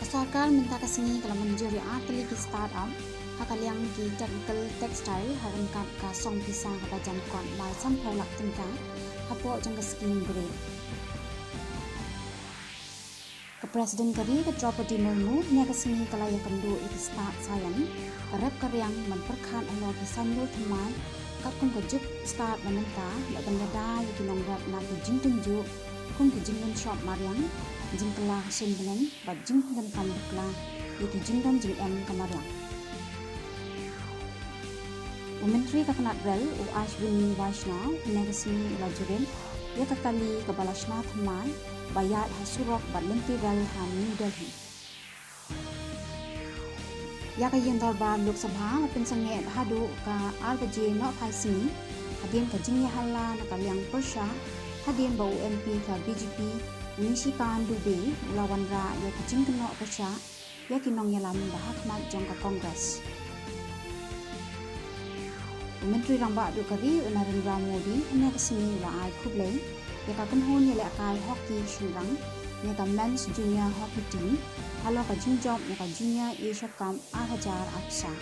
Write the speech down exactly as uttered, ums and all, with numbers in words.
Ka sorkar mynta ka sngi ka la mynjur ïa ar tylli ki start-up ha ka liang ki technical textile ha ryngkat ka song pisa kaba jan kot lai sanphew lak tyngka hapoh jong ka skim GRADE. Ka President ka ri ka Droupadi Murmu hynne ka sngi ka la ïakynduh ïa ki stad saian ka rep ka riang ban pyrkhat halor ki saiñdur thymmai katkum ka juk stad ba mynta bad ban ïada ïa ki nongrep na ki jingtynjuh kum ki jinglynshop mariang, jingkylla ha suiñ bneng bad jingpyndonkam bakla ïa ki jingdon jingem ka mariang. U Myntri ka Tnad Rel u Ashwini Vaishnaw hynne ka sngi u la jurip ïa ka kali kaba la shna thymmai ba ïaid ha surok bad lynti rel ha New Delhi. Ïa ka ïing dorbar Lok Sabha la pynsangeh haduh ka ar baje nohphai sngi hadien ka jingïahala na ka liang pyrshah hadien ba u MP ka BJP u Nishikant Dubey u la wanrah ïa ki jingkynnoh pyrshah ïa ki nongïalam ba ha khmat jong ka Congress. U Myntri Rangbah Duh ka ri u Narendra Modi hynne ka sngi u la ai khublei ïa ka kynhun ïalehkai hockey shynrang ne ka Men's Junior Hockey Team halor ka jingjop ïa ka Junior Asia Cup ar hajar arphew saw.